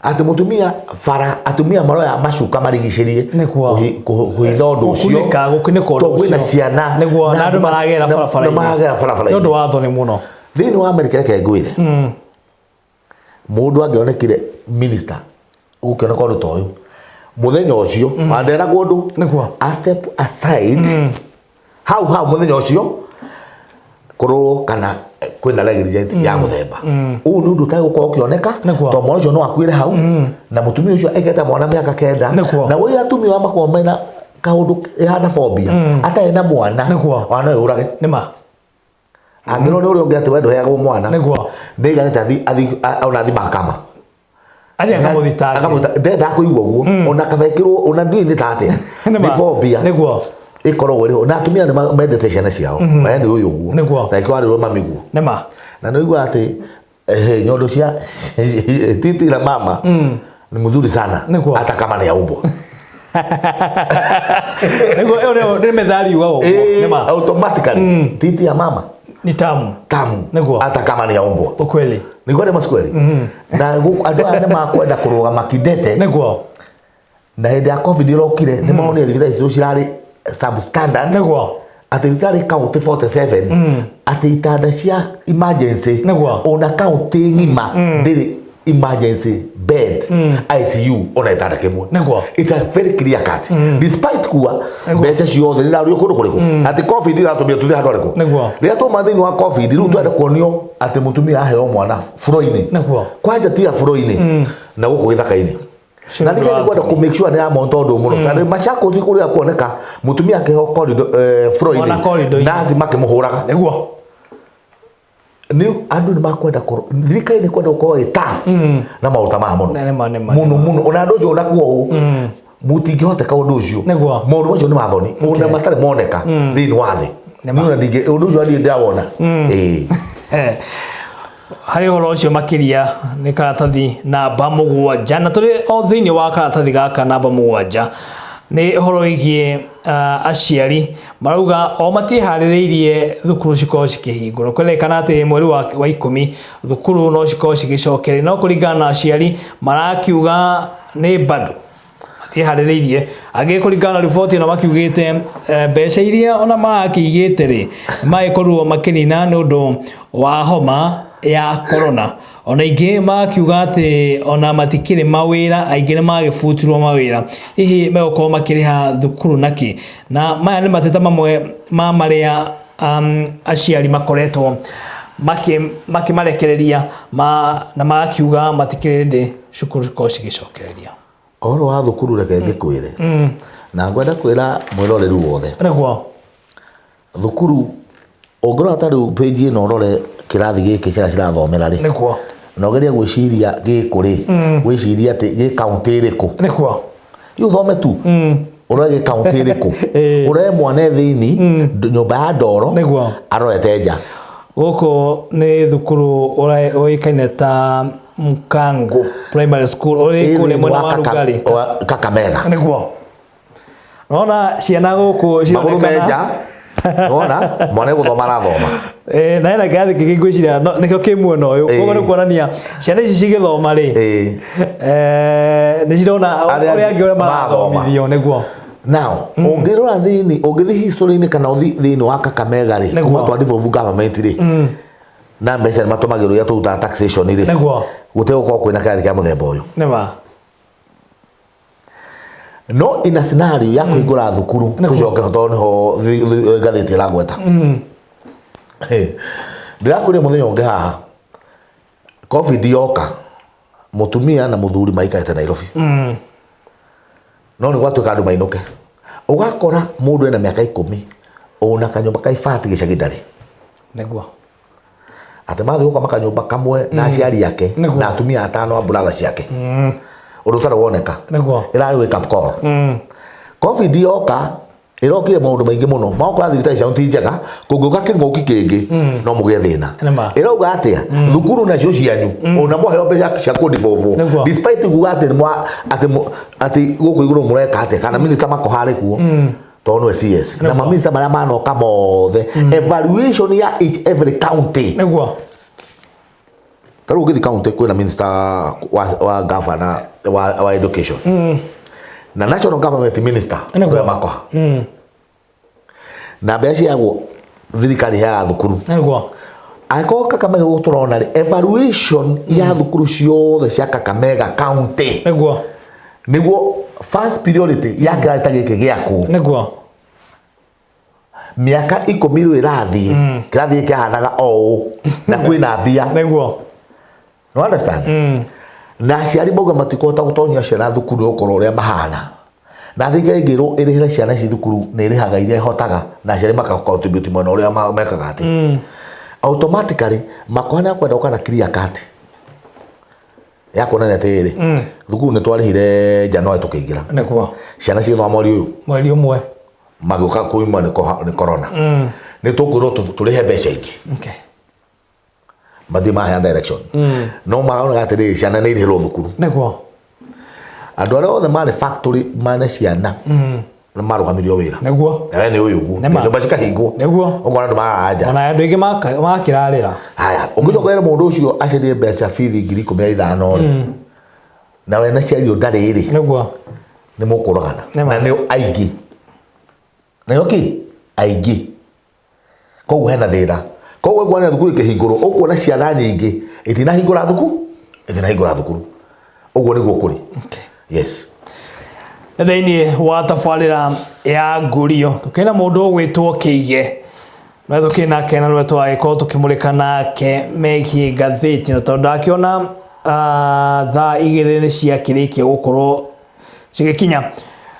Speaker 1: Atĩ mũtumia bara atumia maroya macuka marigicĩrie
Speaker 2: Nĩguo.
Speaker 1: kũhitha ũndũ ũcio.
Speaker 2: Gũkunĩka, gũkunĩka ũndũ
Speaker 1: Tondũ kwĩna
Speaker 2: ũcio.
Speaker 1: ciana.
Speaker 2: Nĩguo, na andũ maragera barabara-inĩ.
Speaker 1: Na maragera barabara-inĩ.
Speaker 2: Nĩ ũndũ wa thoni mũno.
Speaker 1: Thĩinĩ wa Amerika reke ngwĩre. Mũndũ angĩonekire minister gũkĩoneka ũndũ ta ũyũ mũthenya ũcio wanderagwo ũndũ.
Speaker 2: Nĩguo.
Speaker 1: A step aside. Hau hau mũthenya ũcio kũrorwo kana kwĩna negligence ya mũthemba. Ũũ nĩ ũndũ ũtagũkorwo ũkĩoneka,
Speaker 2: Nĩguo.
Speaker 1: tondũ mwana ũcio no akuĩre hau, na mũtumia ũcio aikĩte mwana mĩaka 9.
Speaker 2: Nĩguo.
Speaker 1: Na ũrĩa atumia aya makoragwo mena kaũndũ ĩhana phobia, atarĩ na mwana,
Speaker 2: Nĩguo.
Speaker 1: ona no ĩũrage.
Speaker 2: Nĩma.
Speaker 1: Angĩrwo nĩ ũrĩa ũngĩ atĩ we ndũheagwo mwana.
Speaker 2: Nĩguo.
Speaker 1: Nĩaiganĩte ona athi mahakama.
Speaker 2: Athiĩ akamũthitange.
Speaker 1: Akamũthita-, ndendaga kũigua ũguo. Ona kaba ĩkĩrwo, ona ndiũĩ nĩ ta atĩa.
Speaker 2: Nĩma.
Speaker 1: Nĩ phobia.
Speaker 2: Nĩguo.
Speaker 1: Ĩkoragwo ĩrĩ ho. Na atumia nĩ mendete ciana ciao. We nĩ ũyũ ũguo.
Speaker 2: Nĩguo.
Speaker 1: Na ĩkĩo arĩrwo mami guo.
Speaker 2: Nĩma.
Speaker 1: Na nĩ ũiguaga atĩ, nyondo cia titi la mama ni mzuri sana.
Speaker 2: Nĩguo.
Speaker 1: Hata kama ni ya umbwa.
Speaker 2: Nĩguo, ĩyo nĩyo nĩ methali yugaga ũguo. Nĩma.
Speaker 1: Automatically. Titi ya mama.
Speaker 2: Ni tamu.
Speaker 1: Tamu.
Speaker 2: Nĩguo.
Speaker 1: Hata kama ni ya umbwa.
Speaker 2: Ukweli.
Speaker 1: Nĩguo nĩ maskweli. Na gũkũ andũ aya nĩ makwenda kũrũgama kidete.
Speaker 2: Nĩguo.
Speaker 1: Na hĩndĩ ya COVID ĩrokire, nĩ maronire thibitarĩ icio cirarĩ substandard.
Speaker 2: Nĩguo.
Speaker 1: Atĩ thibitarĩ county 47, atĩ itanda cia emergency,
Speaker 2: Nĩguo.
Speaker 1: ona county ng'ima ndĩrĩ emergency bed, ICU ona gĩtanda kĩmwe.
Speaker 2: Nĩguo.
Speaker 1: It's a very clear cut. Despite kuwa mbeca ciothe nĩiraruo kũndũ kũrĩkũ. Atĩ COVID ĩratũmire tũthiĩ handũ harĩkũ.
Speaker 2: Nĩguo.
Speaker 1: Rĩrĩa twauma thĩinĩ wa COVID, rĩu twenda kuonio atĩ mũtumia aheo mwana buro-inĩ.
Speaker 2: Nĩguo.
Speaker 1: Kwanja tiga buro-inĩ, na gũkũ gĩthaka-inĩ.
Speaker 2: Ũcio
Speaker 1: Na
Speaker 2: nĩ
Speaker 1: thirikari
Speaker 2: ũndũ wa
Speaker 1: kwenda
Speaker 2: thoni.
Speaker 1: kũ make sure nĩ yamona ũndũ mũno. Tondũ Machakos kũrĩa kuoneka mũtumia akĩheo corridor, floor-inĩ.
Speaker 2: Ona corridor-inĩ.
Speaker 1: Nazi makĩmũhũraga.
Speaker 2: Nĩguo.
Speaker 1: Nĩ andũ nĩ makwenda thirikari nĩ kwenda gũkorwo ĩ tough na maũndũ ta maya mũno.
Speaker 2: Nĩ ma, nĩ ma,
Speaker 1: Mũno, mũno. Ona andũ acio ona kuo ũũ, mũtingĩhoteka ũndũ ũcio.
Speaker 2: Nĩguo.
Speaker 1: Maũndũ macio nĩ mathoni. Ona matarĩ moneka thĩinĩ wa thĩ.
Speaker 2: Nĩ ma.
Speaker 1: Niĩ ona ndingĩ, ũndũ ũcio niĩ ndawona. Ĩĩ.
Speaker 2: Harĩ ũhoro ũcio makĩria nĩ karatathi namba 7, na tũrĩ o thĩinĩ wa karatathi gaka namba 7 nĩ ũhoro wĩgiĩ aciari marauga o matiĩharĩrĩirie thukuru cikorwo cikĩhingũrwo. Kũrerĩkana atĩ mweri wa 10 thukuru no cikorwo cigĩcokereria, no kũringana na aciari marakiuga nĩ bado matiĩharĩrĩirie. Angĩ kũringana na riboti ĩno makiugĩte, mbeca iria ona marakĩigĩte rĩ, magĩkorirwo makĩnina nĩ ũndũ wa homa ya corona. Ona ingĩ makiuga atĩ ona matikĩrĩ mawĩra, aingĩ nĩ magĩbutirwo mawĩra, hihi megũkorwo makĩrĩha thukuru nakĩ? Na maya nĩ mateta mamwe ma marĩa, aciari makoretwo makĩmarekereria na magakiuga matikĩrĩ rĩndĩ cukuru cikorwo cigĩcokereria.
Speaker 1: Ũhoro wa thukuru reke ngĩkwĩre. Na ngwenda kwĩra mwĩroreri wothe.
Speaker 2: Nĩguo.
Speaker 1: Thukuru ũngĩrora ta rĩu page ĩno ũrore kĩrathi gĩkĩ ciana cirathomera rĩ.
Speaker 2: Nĩguo.
Speaker 1: Na ũgerie gwĩciria gĩkũ rĩ, gwĩciria atĩ gĩ kaunti ĩrĩkũ.
Speaker 2: Nĩguo.
Speaker 1: Rĩu ũthome tu. Ũrore kaunti ĩrĩkũ?
Speaker 2: Ĩĩ.
Speaker 1: Ũrore mwana e thĩinĩ nyũmba ya ndoro
Speaker 2: Nĩguo.
Speaker 1: arorete nja.
Speaker 2: Gũkũ nĩ thukuru ũĩkaine ta Mkangu Primary School ũrĩ
Speaker 1: Ĩ
Speaker 2: kũrĩa
Speaker 1: thĩinĩ
Speaker 2: mwena
Speaker 1: wa
Speaker 2: wa Rugari.
Speaker 1: Kakamega.
Speaker 2: Nĩguo. Nona ciana gũkũ
Speaker 1: Magũrũ me
Speaker 2: cironekana
Speaker 1: nja. Nĩwona mwana egũthoma arathoma.
Speaker 2: Eh, na hena kĩrathi kĩngĩ ngwĩciria nĩkĩo kĩ mwena ũyũ.
Speaker 1: Ĩĩ.
Speaker 2: Koguo nĩ kuonania ciana ici cigĩthoma rĩ,
Speaker 1: Ĩĩ.
Speaker 2: eh, nĩ cirona
Speaker 1: Arĩa
Speaker 2: ũrĩa angĩ ũrĩa
Speaker 1: marathoma.
Speaker 2: marathomithio nĩguo.
Speaker 1: Now, ũngĩrora thĩinĩ, ũngĩthiĩ history-inĩ kana ũthiĩ thĩinĩ wa Kakamega rĩ,
Speaker 2: Nĩguo.
Speaker 1: kuma twa devolve government rĩ, na mbeca nĩ matũmagĩrwo iria tũrutaga taxation rĩ,
Speaker 2: Nĩguo.
Speaker 1: gũtegũkorwo kwĩna kĩrathi kĩa mũthemba ũyũ.
Speaker 2: Nĩma.
Speaker 1: No ina scenario ya kũhingũra thukuru, tũcoke ho tondũ nĩho ngathĩti ĩragweta. Ndĩrakwĩrire mũthenya ũngĩ haha, COVID yoka, mũtumia na mũthuri maikarĩte Nairobi. No nĩ gwatuĩka andũ mainũke. Ũgakora mũndũ ena mĩaka 10 ona kanyũmba ka ibati gĩcagi ndarĩ.
Speaker 2: Nĩguo.
Speaker 1: Atĩ mathiĩ gũkoma kanyũmba kamwe na aciari ake
Speaker 2: Nĩguo.
Speaker 1: na atumia atano a brother ciake. Ũndũ ũtarĩ woneka.
Speaker 2: Nĩguo.
Speaker 1: Ĩrarĩ wake up call. COVID yoka ĩrokire maũndũ maingĩ mũno. Magũkora thibitarĩ ciao ti njega, kũngĩũka kĩng'ũki kĩngĩ no mũgĩe thĩna.
Speaker 2: Nĩma.
Speaker 1: Ĩrauga atĩa? Thukuru nacio cianyu ona mwaheo mbeca cia kũdevolve.
Speaker 2: Nĩguo.
Speaker 1: Despite kuga atĩ nĩ atĩ gũkũ igũrũ mũreka atĩa kana minister Makoha arĩ kuo. Tondũ nĩwe CS. Na
Speaker 2: Nĩguo.
Speaker 1: maminista marĩa manoka mothe evaluation ya each every county.
Speaker 2: Nĩguo.
Speaker 1: Ta rĩu ũngĩthiĩ county kwĩna minister wa governor wa education. Na national government minister
Speaker 2: Nĩguo.
Speaker 1: nĩwe Makoha. Na mbeca ciagwo thirikari ĩheaga thukuru.
Speaker 2: Nĩguo.
Speaker 1: Angĩkorwo Kakamega gũkũ tũrona rĩ, evaluation ya thukuru ciothe cia Kakamega county
Speaker 2: Nĩguo.
Speaker 1: nĩguo first priority ya kĩrathi ta gĩkĩ gĩakwo.
Speaker 2: Nĩguo.
Speaker 1: Mĩaka 10 rĩu ĩrathiĩ, kĩrathi gĩkĩ kĩahanaga o ũũ na kwĩna mbia.
Speaker 2: Nĩguo.
Speaker 1: No understand? Na aciari mauga matikũhota gũtonyia ciana thukuru nĩ gũkorwo ũrĩa mahana. Na thirikari ĩngĩrwo ĩrĩhĩre ciana ici thukuru nĩ ĩrĩhaga iria ĩhotaga na aciari maka contribute mwena ũrĩa mekaga atĩ. Automatically Makoha nĩ akwenda gũka na clear cut ya kuonania atĩrĩrĩ, thukuru nĩ twarĩhire January tũkĩingĩra.
Speaker 2: Nĩguo.
Speaker 1: Ciana cigĩthoma mweri ũyũ.
Speaker 2: Mweri ũmwe.
Speaker 1: Magĩũka kuuma nĩ corona. Nĩ tũkwĩrwo tũrĩhe mbeca ingĩ.
Speaker 2: Okay.
Speaker 1: Mathiĩ maheana direction. No maronaga atĩrĩrĩ, ciana nĩ irĩhĩrwo thukuru.
Speaker 2: Nĩguo.
Speaker 1: Andũ arĩa othe marĩ factory mane ciana nĩ marũgamirio wĩra.
Speaker 2: Nĩguo.
Speaker 1: Nawe nĩ ũyũ ũguo.
Speaker 2: Nĩma.
Speaker 1: Nyũmba cikahingwo.
Speaker 2: Nĩguo.
Speaker 1: Ũkona andũ marara nja.
Speaker 2: Ona andũ aingĩ makĩrarĩra.
Speaker 1: Haya, ũngĩcoka wĩre mũndũ ũcio acarie mbeca bithi 15,000 rĩ. Na we na ciari ũyũ ndarĩ rĩ.
Speaker 2: Nĩguo.
Speaker 1: Nĩ mũkũragana.
Speaker 2: Nĩma.
Speaker 1: Na nĩ aingĩ. Na nĩo kĩ? Aingĩ. Koguo hena thĩna. Koguo ũkuona thukuru ĩkĩhingũrwo, ũkuona ciana nyingĩ itinahingũra thukuru, itinahingũra thukuru. Ũguo nĩguo kũrĩ.
Speaker 2: Okay.
Speaker 1: Yes.
Speaker 2: Thĩinĩ wa tabarĩra ya Ngurio tũkĩrĩ na mũndũ ũgwĩtwo Kĩige no tũkĩrĩ nake na nĩwe tũragĩkorwo tũkĩmũrĩka nake megiĩ ngathĩti na tondũ ndakĩona thaa 2 nĩ ciakĩrĩkia gũkorwo cigĩkinya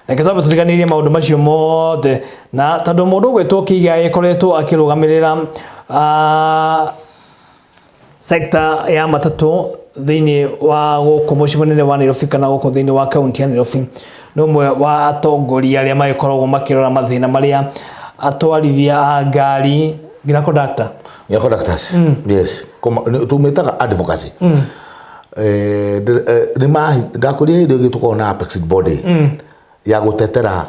Speaker 2: reke twambe tũtiganĩrie maũndũ macio mothe na tondũ mũndũ ũgwĩtwo Kĩige agĩkoretwo akĩrũgamĩrĩra sector ya matatũ thĩinĩ wa gũkũ mũciĩ mũnene wa Nairobi kana gũkũ thĩinĩ wa kaunti ya Nairobi nĩ ũmwe wa atongoria arĩa magĩkoragwo makĩrora mathĩna marĩa atwarithia a ngari nginya conductor.
Speaker 1: Yeah, conductors. Yes. Tumĩtaga advocacy. Ndakwĩrire hĩndĩ ĩngĩ tũkoragwo na apex body ya gũtetera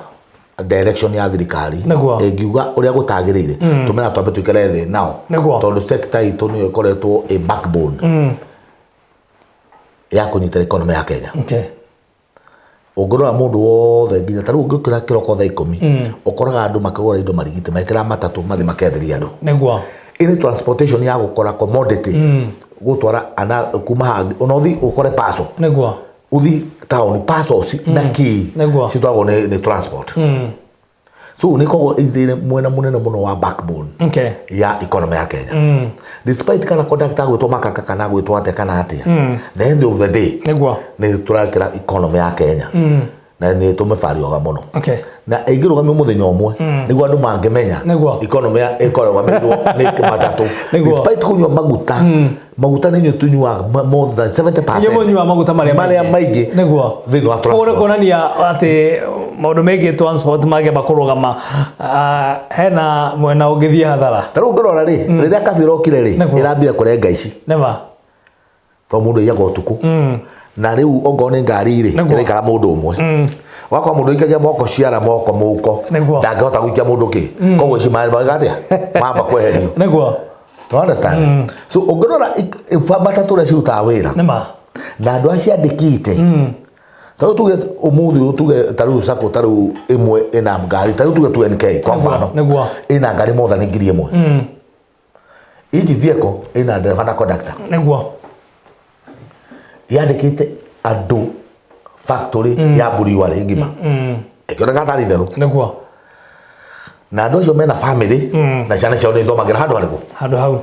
Speaker 1: direction ya thirikari
Speaker 2: Nĩguo.
Speaker 1: ĩngiuga ũrĩa gũtagĩrĩire tũmena twambe tũikare thĩ nao
Speaker 2: Nĩguo.
Speaker 1: tondũ sector itũ nĩyo ĩkoretwo ĩ backbone ya kũnyitĩra economy ya Kenya.
Speaker 2: Okay.
Speaker 1: Ũngĩrora mũndũ wothe nginya ta rĩu ũngĩũkĩra kĩroko thaa 10 ũkoraga andũ makĩgũra indo marigiti mekĩra matatũ mathiĩ makenderia andũ.
Speaker 2: Nĩguo.
Speaker 1: Ĩrĩ transportation ya gũkora commodity gũtwara ana kuma hangĩ ona ũthiĩ ũkore parcel.
Speaker 2: Nĩguo.
Speaker 1: Ũthiĩ town parcels na kĩ
Speaker 2: Nĩguo.
Speaker 1: citwaragwo nĩ transport. So nĩ ĩkoragwo ĩnyitĩrĩire mwena mũnene mũno wa backbone
Speaker 2: Okay.
Speaker 1: ya economy ya Kenya. Despite kana conductor gwĩtwo makaka kana gwĩtwo atĩa kana atĩa, the end of the day
Speaker 2: Nĩguo.
Speaker 1: nĩ tũrakĩra economy ya Kenya. Na nĩ tũmĩbarioga mũno.
Speaker 2: Okay.
Speaker 1: Na ĩngĩrũgamio mũthenya ũmwe nĩguo andũ mangĩmenya
Speaker 2: Nĩguo.
Speaker 1: economy ĩkorũgamĩrĩirwo nĩ matatũ.
Speaker 2: Nĩguo.
Speaker 1: Despite kũnyua maguta, maguta nĩ inyuĩ tũnyuaga more than 70%.
Speaker 2: Inyuĩ mũnyuaga maguta marĩa
Speaker 1: marĩa maingĩ
Speaker 2: Nĩguo.
Speaker 1: thĩinĩ wa
Speaker 2: Koguo nĩ
Speaker 1: transport.
Speaker 2: kuonania atĩ maũndũ megiĩ transport mangĩamba kũrũgama, hena mwena ũngĩthiĩ hathara.
Speaker 1: Ta rĩu ũngĩrora rĩ, rĩrĩa kabira okire rĩ,
Speaker 2: Nĩguo.
Speaker 1: ĩrambia kũrenga ici.
Speaker 2: Nĩma.
Speaker 1: Tondũ mũndũ aiyaga ũtukũ. Na rĩu okorwo nĩ ngari rĩ,
Speaker 2: Nĩguo.
Speaker 1: ĩraikara mũndũ ũmwe. Wakora mũndũ aikagia moko ciara moko mũhuko.
Speaker 2: Nĩguo.
Speaker 1: Ndangĩhota gũikia mũndũ kĩ. Koguo ici mega atĩa? Mamba kweherio.
Speaker 2: Nĩguo.
Speaker 1: You understand? So ũngĩrora matatũ ũrĩa cirutaga wĩra.
Speaker 2: Nĩma.
Speaker 1: Na andũ acio andĩkĩte. Ta rĩu tuge ũmũthĩ ũyũ tuge ta rĩu sacco ta rĩu ĩmwe ĩna ngari ta rĩu tuge 2NK kwa mfano.
Speaker 2: Nĩguo.
Speaker 1: Ĩna ngari more than 1000. Each vehicle ĩna driver na conductor.
Speaker 2: Nĩguo.
Speaker 1: Yandĩkĩte andũ factory ya brewery ng'ima. Ĩkĩoneka tarĩ itherũ.
Speaker 2: Nĩguo.
Speaker 1: Na andũ acio mena family na ciana ciao nĩ ithomagĩra handũ harĩkũ?
Speaker 2: Handũ hau.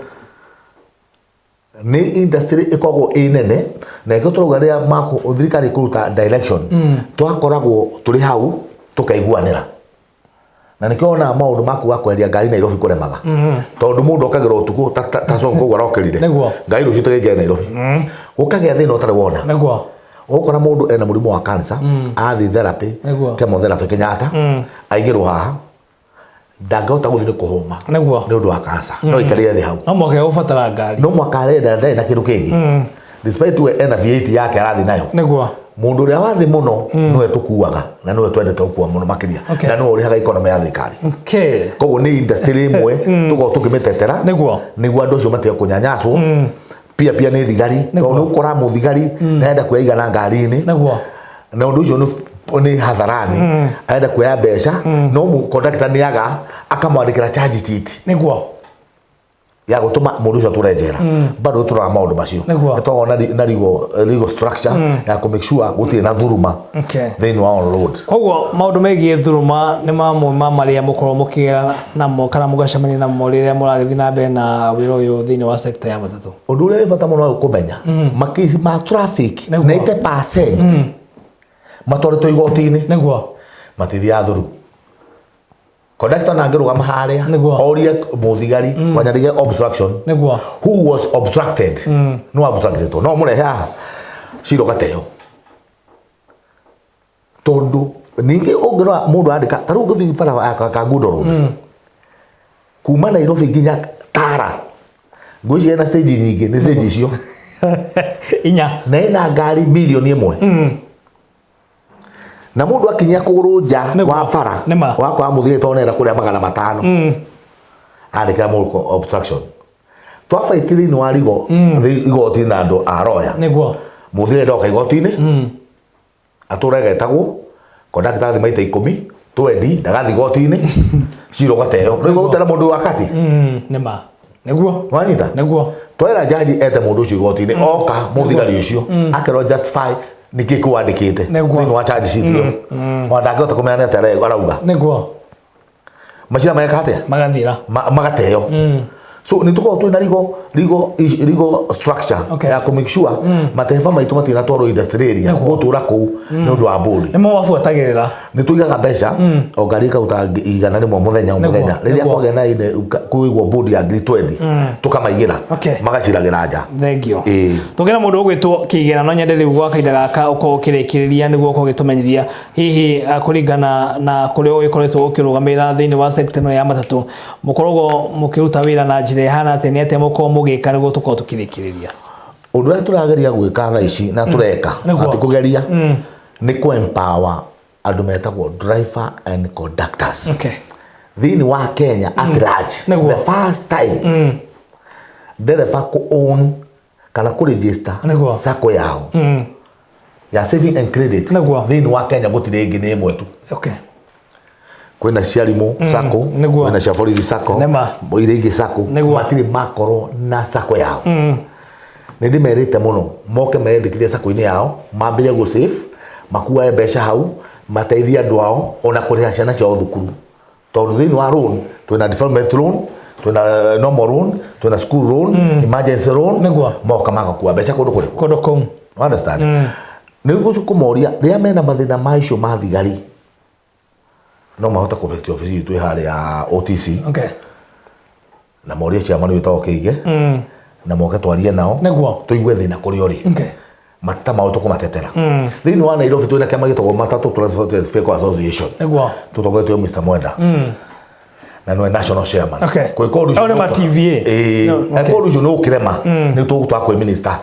Speaker 1: Nĩ industry ĩkoragwo ĩ nene na ĩkĩo tũrauga rĩrĩa thirikari ĩkũruta direction, twakoragwo tũrĩ hau tũkaiguanĩra. Na nĩkĩo wonaga maũndũ ma kuga kweheria ngari Nairobi kũremaga. Tondũ mũndũ okagĩra ũtukũ ta Sonko ũguo arokĩrire.
Speaker 2: Nĩguo.
Speaker 1: Ngari rũciũ tũrĩingĩra Nairobi. Gũkagĩa thĩna ũtarĩ wona.
Speaker 2: Nĩguo.
Speaker 1: Ũgũkora mũndũ ena mũrimũ wa cancer, athiĩ therapy,
Speaker 2: Nĩguo.
Speaker 1: chemotherapy Kenyatta, aigĩrwo haha, ndangĩhota gũthiĩ nĩ kũhũma.
Speaker 2: Nĩguo.
Speaker 1: Nĩ ũndũ wa cancer. No aikarire thĩ hau.
Speaker 2: No mũhaka egũbatara ngari.
Speaker 1: No mwaka arenda ndarĩ na kĩndũ kĩngĩ. Despite we ena V8 yake arathiĩ nayo.
Speaker 2: Nĩguo.
Speaker 1: Mũndũ ũrĩa wa thĩ mũno nĩwe tũkuaga na nĩwe twendete gũkua mũno makĩria.
Speaker 2: Okay.
Speaker 1: Na nĩwe ũrĩhaga economy ya thirikari.
Speaker 2: Okay.
Speaker 1: Koguo nĩ industry ĩmwe tũkoragwo tũkĩmĩtetera.
Speaker 2: Nĩguo.
Speaker 1: Nĩguo andũ acio matige kũnyanyaswo. Pia pia nĩ thigari.
Speaker 2: Nĩguo.
Speaker 1: Tondũ nĩ ũkora mũthigari nĩarenda kuoya igana ngari-inĩ.
Speaker 2: Nĩguo.
Speaker 1: Na ũndũ ũcio nĩ hadharani. Arenda kuoya mbeca no conductor nĩaga akamwandĩkĩra charge sheet.
Speaker 2: Nĩguo.
Speaker 1: Ya gũtũma mũndũ ũcio atũre njera. Bado tũroraga maũndũ macio.
Speaker 2: Nĩguo.
Speaker 1: Nĩ twakoragwo na legal structure ya kũ make sure gũtirĩ na dhuruma
Speaker 2: Okay.
Speaker 1: thĩinĩ wa on road.
Speaker 2: Koguo maũndũ megiĩ dhuruma nĩ mamwe ma marĩa mũkoragwo mũkĩgera namo kana mũgacemania namo rĩrĩa mũragĩthiĩ na mbere na wĩra ũyũ thĩinĩ wa sector ya matatũ.
Speaker 1: Ũndũ ũrĩa wĩ bata mũno kũmenya, makesi ma traffic
Speaker 2: Nĩguo.
Speaker 1: 90% matwarĩtwo igoti-inĩ.
Speaker 2: Nĩguo.
Speaker 1: Matithiaga through. Conductor na angĩrũgama harĩa
Speaker 2: Nĩguo.
Speaker 1: orie mũthigari wanyandĩke obstruction.
Speaker 2: Nĩguo.
Speaker 1: Who was obstructed? No obstructed. No mũrehe haha cira ũgateo. Tondũ ningĩ ũngĩrora mũndũ andĩka ta rĩu ũngĩthiĩ bara ya Kangundo Road. Kuma Nairobi nginya Tara. Ngwĩciria ĩna stage nyingĩ, nĩ stage icio.
Speaker 2: Inya.
Speaker 1: Na ĩna ngari mirioni ĩmwe. Na mũndũ akinyia kũgũrũ nja
Speaker 2: Nĩguo.
Speaker 1: wa bara,
Speaker 2: Nĩma.
Speaker 1: wakora mũthigari tondũ nĩarenda kũrĩa 500. Andĩkĩra mũndũ obstruction. Twabaiti thĩinĩ wa rigo, igoti na andũ a roya.
Speaker 2: Nĩguo.
Speaker 1: Mũthigari ndoka igoti-inĩ. Atũra agetagwo, conductor athiĩ maita 10, 20, ndagathiĩ igoti-inĩ, cira ũgateo. Rĩu ũgũtera mũndũ wa kati.
Speaker 2: Nĩma. Nĩguo.
Speaker 1: Wanyita?
Speaker 2: Nĩguo.
Speaker 1: Twera jaji ete mũndũ ũcio igoti-inĩ, oka mũthigari ũcio, akerwo justify nĩkĩ kĩu andĩkĩte
Speaker 2: Nĩguo.
Speaker 1: thĩinĩ wa charge sheet ĩyo. Ona ndangĩhota kũmenya nĩ atĩa arauga.
Speaker 2: Nĩguo.
Speaker 1: Macira meka atĩa?
Speaker 2: Magathira.
Speaker 1: Magateo. So nĩ tũkoragwo twĩna legal structure
Speaker 2: Okay.
Speaker 1: ya kũ make sure matereba maitũ matinatwarwo industry area
Speaker 2: Nĩguo.
Speaker 1: gũtũra kũu nĩ ũndũ wa bũrĩ.
Speaker 2: Nĩ mũmabuatagĩrĩra.
Speaker 1: Nĩ tũigaga mbeca o ngari ĩkaruta 100 mũthenya o
Speaker 2: Nĩguo,
Speaker 1: mũthenya. Rĩrĩa
Speaker 2: nĩguo.
Speaker 1: kwagĩa na kũigwo board ya ngiri 20 tũkamaigĩra
Speaker 2: Okay.
Speaker 1: magaciragĩra nja.
Speaker 2: Thank you.
Speaker 1: Ĩĩ.
Speaker 2: Tũngĩna mũndũ ũgwĩtwo Kĩgĩra no nyende rĩu gwa kahinda gaka ũkorwo ũkĩrĩkĩrĩria nĩguo ũkorwo ũgĩtũmenyithia hihi kũringana na kũrĩa ũgĩkoretwo ũkĩrũgamĩrĩra thĩinĩ wa sector ĩno ya matatũ mũkoragwo mũkĩruta wĩra na njĩra ĩhana atĩa, nĩ atĩa mũkoragwo mũgĩka nĩguo tũkorwo tũkĩrĩkĩrĩria.
Speaker 1: Ũndũ ũrĩa tũrageria gwĩka thaa ici na tũreka
Speaker 2: Nĩguo.
Speaker 1: na ti kũgeria nĩ kũ empower andũ metagwo driver and conductors.
Speaker 2: Okay.
Speaker 1: Thĩinĩ wa Kenya at large,
Speaker 2: Nĩguo.
Speaker 1: the first time ndereba kũ own kana kũ register
Speaker 2: Nĩguo.
Speaker 1: sacco yao ya saving and credit
Speaker 2: Nĩguo.
Speaker 1: thĩinĩ wa Kenya gũtirĩ ĩngĩ nĩ ĩmwe tu.
Speaker 2: Okay.
Speaker 1: Kwĩna cia arimũ sacco,
Speaker 2: Nĩguo.
Speaker 1: kwĩna cia borithi sacco,
Speaker 2: Nĩma.
Speaker 1: iria ingĩ sacco,
Speaker 2: Nĩguo.
Speaker 1: matirĩ makorwo na sacco yao. Nĩ ndĩmerĩte mũno moke meyandĩkithie sacco-inĩ yao, mambĩrĩrie gũ save, makuae mbeca hau, mateithie andũ ao ona kũrĩha ciana ciao thukuru. Tondũ thĩinĩ wa loan twĩna development loan, twĩna normal loan, twĩna school loan, emergency loan,
Speaker 2: Nĩguo.
Speaker 1: moka magakua mbeca kũndũ kũrĩkũ?
Speaker 2: Kũndũ kũu.
Speaker 1: You understand? Nĩ kũmoria rĩrĩa mena mathĩna ma icio ma thigari, no mahote kũvisit obici itũ ĩ harĩa OTC na morie chairman wĩtagwo Kĩige, na moke twarie nao. Tũigue thĩna kũrĩa ũrĩ. Mateta mao tũkũmatetera. Thĩinĩ wa Nairobi twĩna kĩama gĩtagwo Matatu Transport Vehicle Association. Tũtongoretio nĩ Mr. Mwenda na nĩwe national chairman. Kwĩka ũndũ ũcio
Speaker 2: Au nĩ ma TVA?
Speaker 1: Ĩĩ.
Speaker 2: No, okay.
Speaker 1: Angĩkorwo ũndũ ũcio nĩ ũkĩrema, nĩ tũgũtwara kwĩ minister,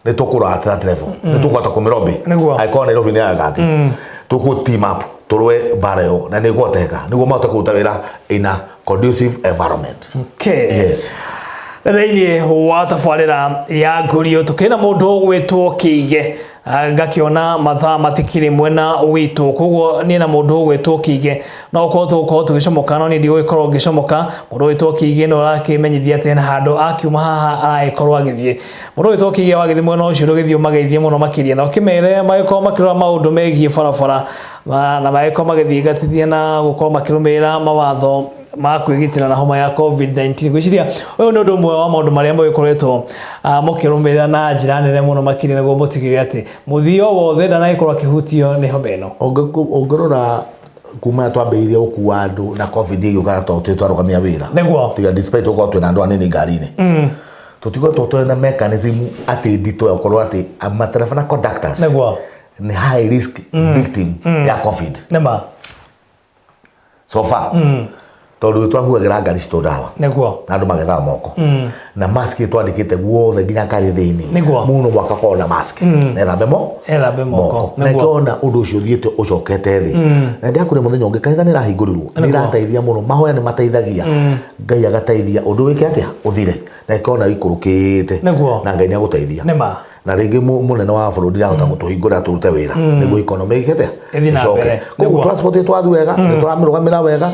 Speaker 1: nĩ tũkũrora at that level, nĩ tũkũhota kũmĩrobĩ. Angĩkorwo Nairobi nĩ yaga atĩ tũkũ team up tũrũe mbara ĩyo na nĩ ĩkũhoteka nĩguo mahote kũruta wĩra in a conducive environment. Yes.
Speaker 2: Thĩinĩ wa tabarĩra ya Ngurio tũkĩrĩ na mũndũ ũgwĩtwo Kĩige. Ah, ngakĩona mathaa matikĩrĩ mwena witũ, koguo niĩ na mũndũ ũgwĩtwo Kĩige no gũkorwo tũgũkorwo tũgĩcomoka, no niĩ ndigũgĩkorwo ngĩcomoka. Mũndũ ũgwĩtwo Kĩige nĩ ũrakĩmenyithia atĩ hena handũ akiuma haha aragĩkorwo agĩthiĩ. Mũndũ ũgwĩtwo Kĩige wagĩthiĩ mwena ũcio ndũgĩthiĩ ũmageithie mũno makĩria na ũkĩmere magĩkorwo makĩrora maũndũ megiĩ barabara na magĩkorwo magĩthingatithia na gũkorwo makĩrũmĩrĩra mawatho ma kwĩgitĩra na homa ya COVID-19. Ngwĩciria ũyũ nĩ ũndũ ũmwe wa maũndũ marĩa mũgĩkoretwo mũkĩrũmĩrĩra na njĩra nene mũno makĩria nĩguo mũtigĩrĩre atĩ mũthii o wothe ndanagĩkorwo akĩhutio nĩ homa ĩno.
Speaker 1: Ũngĩrora kuma twambĩrĩirie gũkua andũ na COVID ĩgĩũka na tondũ twarũgamia wĩra. Tiga despite gũkorwo twĩna andũ anini ngari-inĩ, tũtigoretwo twĩna mechanism atĩ nditũ ya gũkorwo atĩ matereba na conductors nĩ high risk victim ya COVID. So far tondũ twahuhagĩra ngari citũ ndawa na andũ magethaga moko na mask twandĩkĩte guothe nginya ngari thĩinĩ. Mũndũ mwaka akorwo na mask na ethambe mo
Speaker 2: Ethambe moko.
Speaker 1: Na ĩkona ũndũ ũcio ũthiĩte ũcokete thĩ, na ndĩrakũria mũthenya ũngĩ kanitha nĩ ĩrahingũrirwo, nĩ ĩrateithia mũno, mahoya nĩ mateithagia, Ngai agateithia ũndũ wĩke atĩa ũthire, na ĩkona ikũrũkĩte na Ngai nĩ agũteithia. Na rĩngĩ mũnene wa bũrũri ahota gũtũhingũra tũrute wĩra nĩguo economy ĩke atĩa?
Speaker 2: Ĩthiĩ na
Speaker 1: Ĩcoke.
Speaker 2: mbere.
Speaker 1: Koguo transport ĩtwathi wega, nĩ tũramĩrũgamĩra wega.